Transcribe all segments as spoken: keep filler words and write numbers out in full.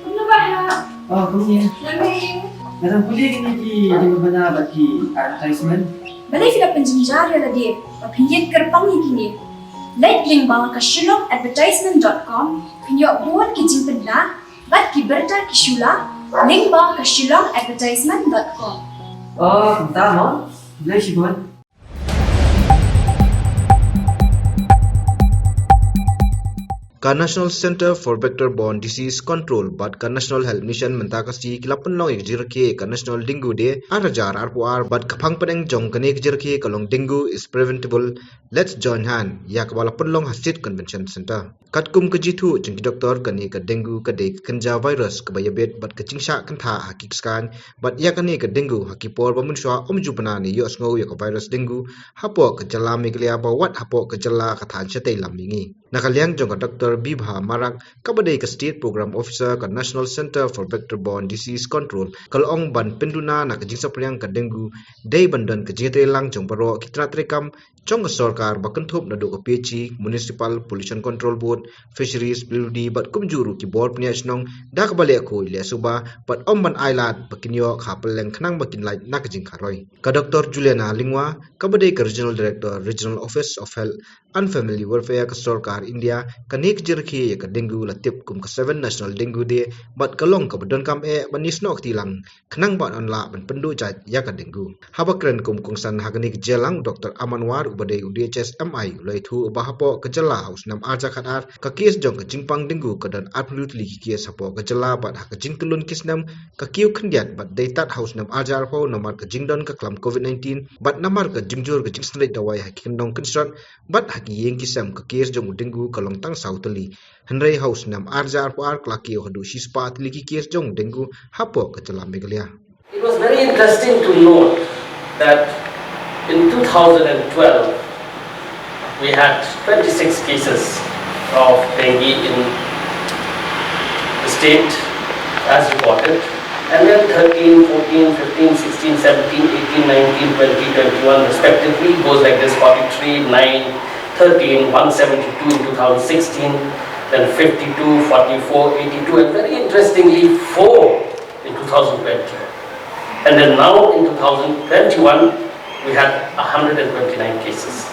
Kumno ba ha? Oh, kumne. Nga dang pule kine ki jingbana bad ki advertisement. Balei phi la pynjynjar ïa lade ba phin ïeng kyrpang ïa kine? Leit lyngba ka shillong advertisement dot com, phin ïoh bun ki jingpynbna bad ki bynta ki shu la, lyngba ka shillong advertisement dot com. Oh, kumta mo? Balei shibun? Ka National Centre for Vector Borne Disease Control bad ka National Health Mission mynta ka sngi ki la pynlong ïa ka jingrakhe ïa ka National Dengue Day ar hajar arphew ar, bad ka phang pdeng jong kane ka jingrakhe ka long Dengue is Preventable, Let's Join Hand, ïa kaba la pynlong ha State Convention Centre. Katkum ka jingthoh jong ki doktor, kane ka dengue ka dei ka kynja virus kaba ïabit bad ka jingshah kynthah ha ki skaiñ, bad ïa kane ka dengue ha ki por ba mynshuwa ym ju bna ne ïohsngew ïa ka virus dengue hapoh ka jylla Meghalaya, ba wat hapoh ka jylla ka thaiñ shatei lam mihngi. Na ka liang jong ka Doktor Bibha Marak, kaba dei ka State Program Officer ka National Centre for Vector Borne Disease Control, ka la ong ban pynduna na ka jingsaphriang ka dengue dei ban don ka jingïatreilang jong baroh ki tnat treikam jong ka sorkar ba kynthup naduh ka P H E, Municipal Pollution Control Board, Fisheries, P W D, bad kumjuh ruh ki bor pynïaid shnong, da kaba leh khuid leh suba, bad ym ban ailad ba kin ïoh ha pylleng khnang ba kin lait na ka jingkharoi. Ka Doktor Juliana Lyngwa, kaba dei ka Regional Director, Regional Office of Health and Family Welfare ka sorkar India, kane ka jingrakhe ïa ka dengue la tip kum ka Seven National Dengue Day, bad ka long kaba donkam eh ban ïasnoh kti lang khnang ba yn lah ban pynduh jait ïa ka dengue. Haba kren kum u kongsan ha kane ka jingïalang, u Doktor Aman War, uba dei u D H S M I, u la ïathuh ba hapoh ka jylla ha u snem ar hajar khatar, ka case jong ka jingpang dengue ka don arphew hynriew tylli ki case hapoh ka jylla, bad ha ka jingkyllon ki snem, ka kiew khyndiat bad dei tad ha u snem ar hajar arphew namar ka jingdon ka klam covid nineteen, bad namar ka jingjur ka jingsynreit dawai ha ki kyndong kynshrot, bad ha ki ïing ki sem ka case jong u dengue ka long tang saw tylli. Hynrei ha u snem ar hajar arphew ar ka la kiew haduh shispah tylli ki case jong u dengue hapoh ka jylla Meghalaya. It was very interesting to note that in two thousand and twelve, we had twenty-six cases of dengue in the state as reported, and then thirteen, fourteen, fifteen, sixteen, seventeen, eighteen, nineteen, twenty, twenty-one respectively, goes like this: forty-three, nine, thirteen, one seventy-two in two thousand sixteen, then fifty-two, forty-four, eighty-two, and very interestingly, four in two thousand twenty. And then now in two thousand twenty-one, we had one hundred twenty-nine cases.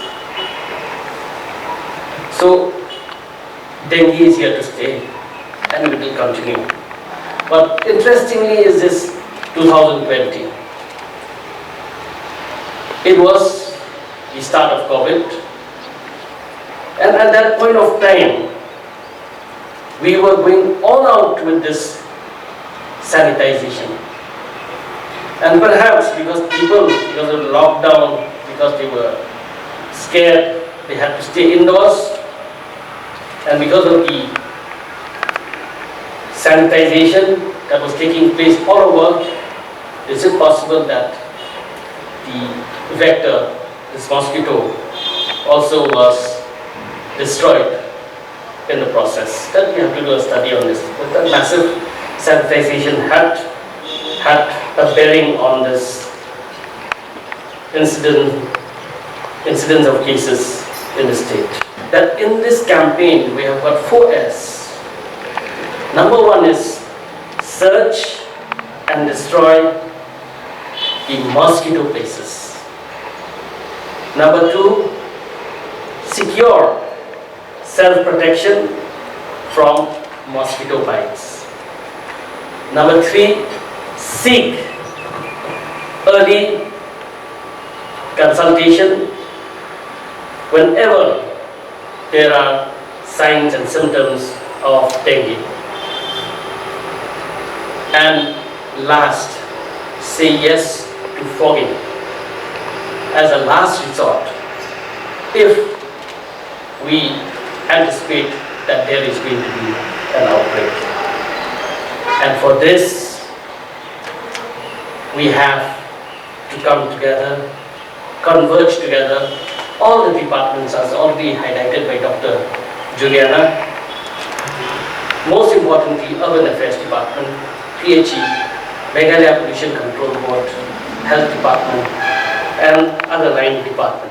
So, dengue is here to stay and it will continue. But interestingly, is this two thousand twenty. It was the start of covid, and at that point of time, we were going all out with this sanitization. And perhaps because people, because of the lockdown, because they were scared, they had to stay indoors. And because of the sanitization that was taking place all over, is it possible that the vector, this mosquito, also was destroyed in the process? That we have to do a study on this. But that massive sanitization had, had a bearing on this incident, incidence of cases in the state. That in this campaign, we have got four S. Number one is search and destroy the mosquito places. Number two, secure self-protection from mosquito bites. Number three, seek early consultation whenever there are signs and symptoms of dengue. And last, say yes to fogging as a last resort if we anticipate that there is going to be an outbreak. And for this, we have to come together, converge together, all the departments, as already highlighted by Doctor Juliana. Most importantly, Urban Affairs Department, P H E, Meghalaya Pollution Control Board, Health Department, and other line departments.